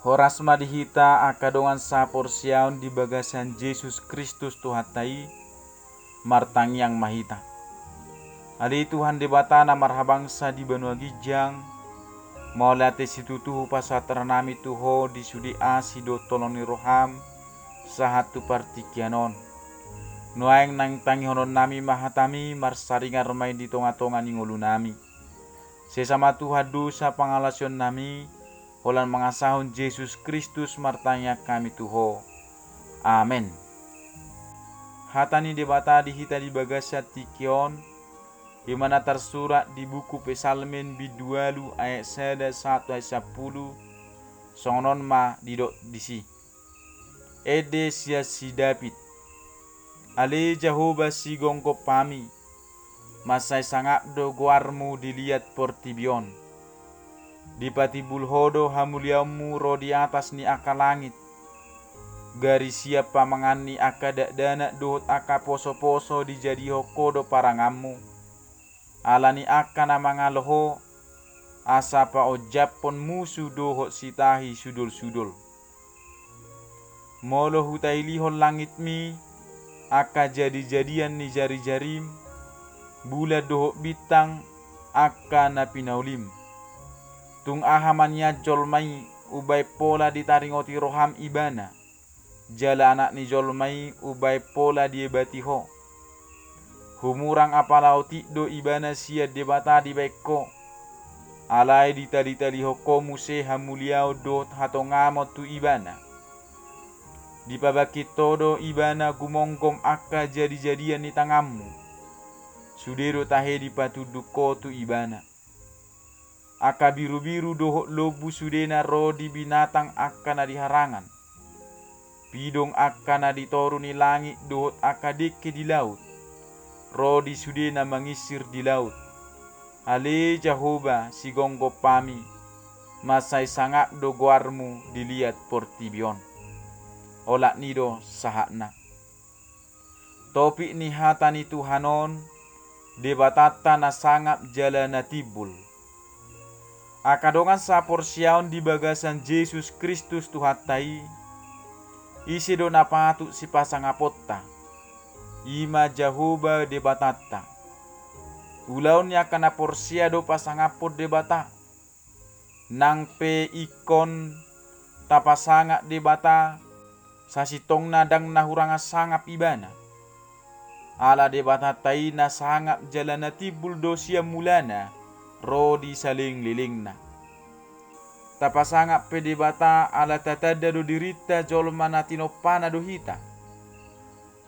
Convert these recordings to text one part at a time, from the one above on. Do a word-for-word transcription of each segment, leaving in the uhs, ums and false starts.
Horas ma di hita angka dongan saporseaon di bagasan Jesus Kristus Tuhanta i, martangiang ma hita. Ale Tuhan Debata na marhabangsa di banua ginjang, mauliate situtu hupasahat hami tu Ho di sude asi dohot holong ni roham, sahat tu partingkian on. Nuaeng naeng tangihonon nami ma hatami, marsaringar ma i di tonga-tonga ni ngolu nami. Sesa ma Tuhan dosa pangalaosion nami, holan mangasahon Jesus Kristus martangiang hami tu Ho. Amen. Hata ni Debata di hita di bagasan tingki on, i ma na tarsurat di buku Psalmen bindu ualu ayat sada sahat tu ayat sampulu, songon on ma didok disi. Ende sian si David. Ale Jahowa sigomgom hami, mansai sangap do goarmu di liat portibi on. Dipatimbul Ho do hamuliaonmu ro di atas ni angka langit. Gari sian pamangan ni angka dakdanak dohot angka posoposo dijadihon Ho do paranganmu. Ala ni angka na mangalo Ho, asa paonjaphon musu dohot sitahi sudolsudol. Molo hutailihon langitmi, angka jadijadian ni jarijarim, bulan dohot bintang, angka na pinaulim. Tung aha ma nian jolma i umbaen pola ditaringoti roham ibana, jala anak ni jolma i umbaen pola diebati Ho? Humurang apala otik do ibana sian Debata dibaen Ho. Alai ditalitalihon Ho muse hamuliaon dohot hatongamon tu ibana. Dipabangkit Ho do ibana gumomgom angka jadijadian ni tanganmu. Sude do tahe dipatunduk Ho tu ibana. Angka birubiru dohot lombu sudena ro di binatang angka na di harangan. Pidong angka na di toru ni langit dohot angka dengke di laut, ro di sude na manginsir di laut. Ale Jahowa sigomgom hami, mansai sangap do goarmu di liat portibi on. Olat ni i do sahatna. Topik ni hata ni Tuhan on, Debatanta na sangap jala na timbul. Angka dongan saporseaon di bagasan Jesus Kristus Tuhanta i, ise do na patut sipasangaponta? I ma Jahowa Debatanta. Ulaon ni angka na porsea do pasangaphon Debata. Nang pe ingkon tapasangap Debata, sasintongna ndang na hurang sangap ibana. Ala Debatanta i na sangap jala na timbul do sian mulana ro di salelenglelengna. Tapasangap pe Debata ala tatanda do dirinta jolma na tinompana do hita.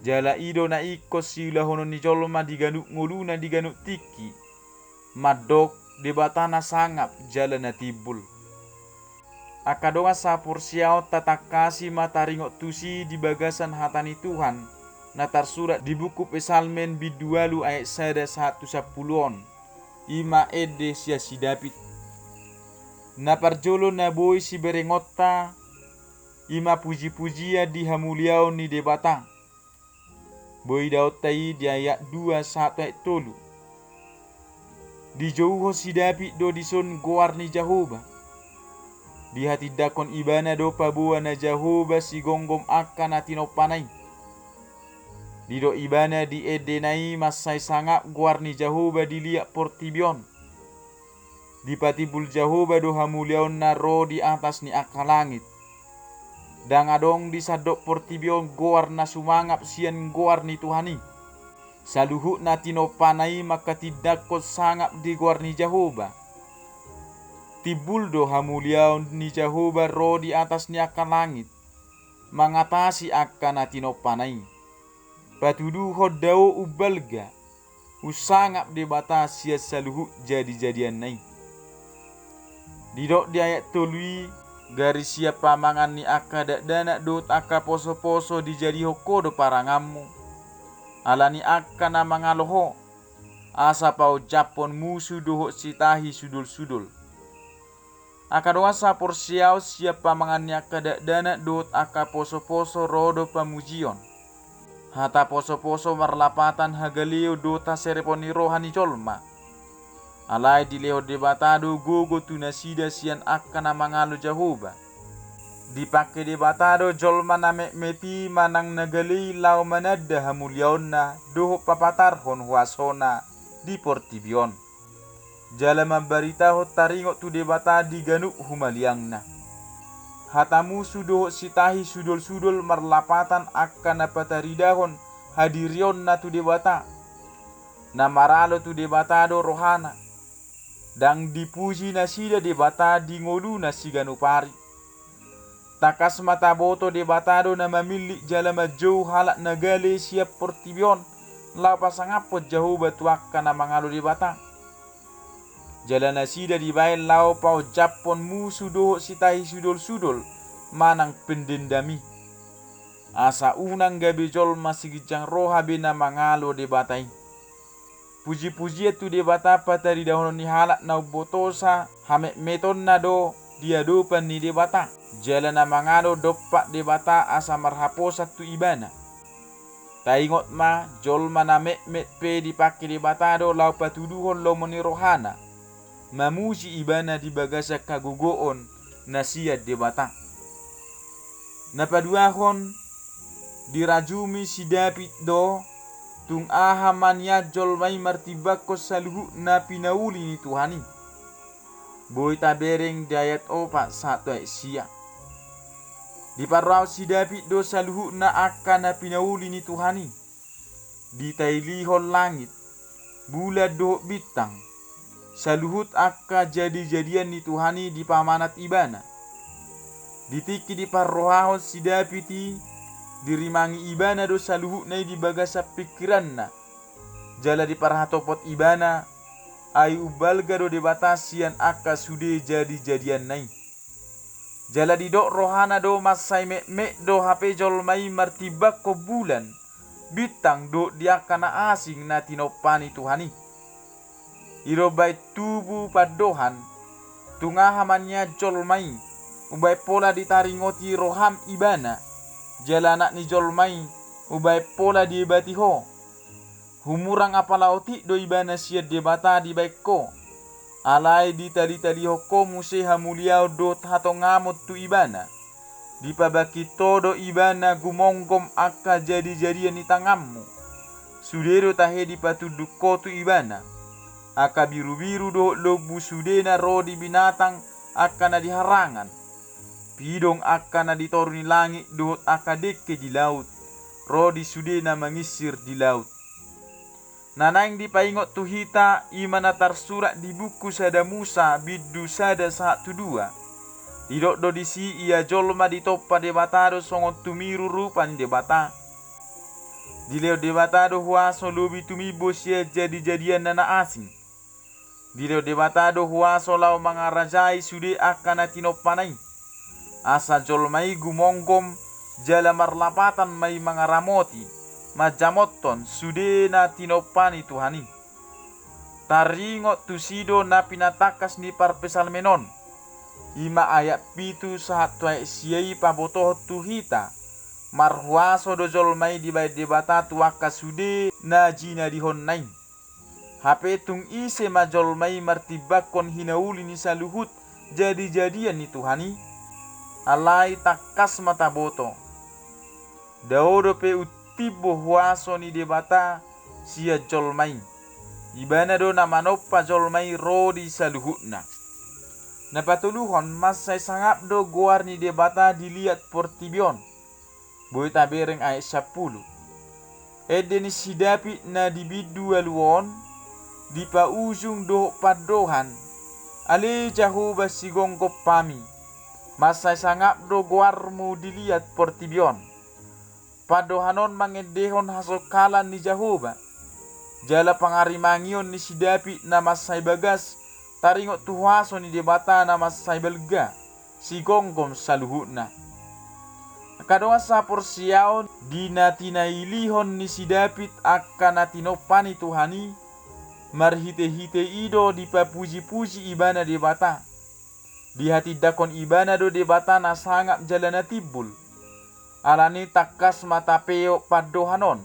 Jala i do na ingkon siulahonon ni jolma di ganup ngoluna di ganup tingki, mandok Debata na sangap jala na timbul. Angka dongan saporseaon, tatangkasi ma taringot tusi di bagasan hata ni Tuhan, na tarsurat di buku Psalmen bindu ualu ayat sada sahat tu sampulu on, i ma ende sian si David. Na parjolo na boi siberengonta, i ma pujipujian di hamuliaon ni Debata. Boi idaonta i di ayat dua sahat tu ayat tolu. Dijouhon si David do dison goar ni Jahowa. Dihatindangkon ibana do paboa na Jahowa sigomgom angka na tinompana i. Didok ibana di endena i mansai sangap goar ni Jahowa di liat portibi on. Dipatimbul Jahowa do hamuliaonna ro di atas ni angka langit. Ndang adong di sandok portibi on goar na sumangap sian goar ni Tuhan i. Saluhut na tinompana i mangkatindangkon sangap di goar ni Jahowa. Timbul do hamuliaon ni Jahowa ro di atas ni angka langit, mangatasi angka na tinompana i. Patuduhon dao umbalga, umsangap Debata sian saluhut jadijadianna i. Didok di ayat tolu i, gari sian pamangan ni angka dakdanak dohot angka posoposo dijadihon Ho do paranganmu. Ala ni angka na mangalo Ho, asa paonjaphon musu dohot sitahi sudolsudol. Angka dongan saporseaon, sian pamangan ni angka dakdanak dohot angka posoposo ro do pamujion. Hata posoposo marlapatan hagaleon dohot haserepon ni roha ni jolma. Alai dilehon Debata do gogo tu nasida sian angka na mangalo Jahowa. Dipangke Debata do jolma na metmet i manang na gale i laho mananda hamuliaonna dohot papatarhon huasona di portibi on. Jala mambaritahon taringot tu Debata di ganup humaliangna. Hata musu dohot sitahi sudolsudol marlapatan angka na pataridahon hadirionna tu Debata. Na maralo tu Debata do rohana. Ndang dipuji nasida Debata di ngoluna siganup ari. Tangkas ma taboto Debata do na mamillit jala manjou halak na gale sian portibi on laho pasangaphon Jahowa tu angka na mangalo Debata. Jala nasida dibahen laho paonjaphon musu dohot sitahi sudolsudol manang pendendam i. Asa unang gabe jolma siginjang roha be na mangalo Debata i. Pujipujian tu Debata pataridahonon ni halak na umbotosa hametmetonna do di adopan ni Debata. Jala na mangalo dompak Debata asa marhaposan tu Ibana. Taingot ma, jolma na metmet pe dipangke Debata do laho patuduhon lomo ni rohana, mamuji Ibana di bagasan hagogoon na sian Debata. Na paduahon, dirajumi si David do, tung aha ma nian jolma i martimbangkon saluhut na pinauli ni Tuhan i. Boi tabereng di ayat opat sahat tu ayat sia. Diparrohahon si David do saluhutna angka na pinauli ni Tuhan i. Ditailihon langit, bulan dohot bintang, saluhut angka jadijadian ni Tuhan i dipamanat ibana. Di tingki diparrohahon si David i, dirimangi ibana do saluhutna i di bagasan pingkiranna. Jala diparhatopot ibana, ai umbalga do Debata sian angka sude jadijadianna i. Jala didok rohana do mansai metmet do hape jolma i martimbangkon bulan, bintang dohot di angka na asing na tinompa ni Tuhan i. I do umbahen tubu pandohan, tung aha ma nian jolma i, umbahen pola ditaringoti roham ibana, jala anak ni jolma i, umbahen pola diebati ho. Humurang apala otik do ibana sian Debata dibahen ho. Alai ditalitalihon ho muse hamuliaon dohot hatongamon tu ibana. Dipabangkit ho do ibana gumomgom angka jadijadian ni tanganmu. Sude do tahe dipatunduk ho tu ibana. Angka birubiru dohot lombu sudena ro di binatang angka na di harangan. Pidong angka na di toru ni langit dohot angka dengke di laut, ro di sude na manginsir di laut. Na naeng dipaingot tu hita, i ma na tarsurat di buku Sada Musa, bindu sada sahat tu dua. Didok do disi ia jolma ditompa Debata do songon tumiru rupa ni Debata. Dilehon Debata do huaso lobi tumimbo sian jadijadianna na asing. Dilehon Debata do huaso laho mangarajai sude angka na tinompana i. Asa jolma i gumomgom jala marlapatan ma i mangaramoti, manjamothon sude na tinompa ni Tuhan i. Taringot tusi do na pinatangkas ni parpsalmen on. I ma ayat pitu sahat tu ayat sia i pabotohon tu hita. Marhuaso do jolma i dibahen Debata tu angka sude na jinadihonna i. Hape tung ise ma jolma i martimbangkon hinauli ni saluhut jadijadian ni Tuhan i? Alai tangkas ma taboto. Dao dope untimbo huaso ni Debata sian jolma i. Ibana do na manompa jolma i ro di saluhutna. Na patoluhon, mansai sangap do goar ni Debata di liat portibi on. Boi tabereng ayat sampulu. Ende ni si David na di bindu ualu on, dipaujung dohot pandohan, Ale Jahowa sigomgom hami, mansai sangap do goarmu di liat portibi on. Pandohan on mangendehon hasongkalan ni Jahowa. Jala pangarimangion ni si David na mansai bagas, taringot tu huaso ni Debata na mansai balga, sigomgom saluhutna. Angka dongan saporseaon, di na tinailihon ni si David angka na tinompa ni Tuhan i, marhitehite i do dipapujipuji ibana Debata. Dihatindangkon ibana do Debata na sangap jala na timbul. Alani tangkas ma tapeop pandohan on.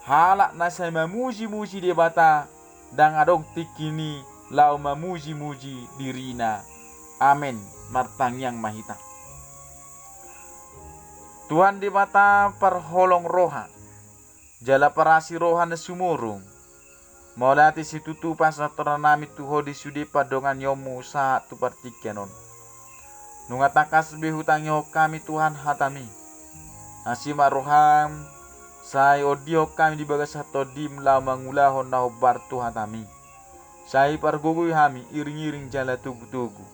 Halak na sai mamujimuji Debata, ndang adong tingkini laho mamujimuji dirina. Amen. Martangiang ma hita. Tuhan Debata parholong roha, jala parasi roha na sumurung, mauliate situtu pasahatonnami tu Ho di sude pandonganionmu sahat tu partingkian on. Nunga tangkas be hutangihon hami Tuhan hatami. Asi ma roham, sai ondihon hami di bagasan tondim laho mangulahon na hombar tu hatami. Sai pargogoi hami iring-iring jala togu-togu.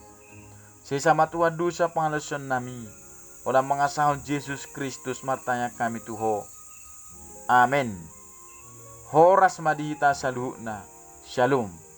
Sesa ma Tuhan dosa pangalaosionnami. Holan mangasahon Jesus Kristus martangiang hami tu Ho. Amen. Horas ma di hita saluhutna. Shalom.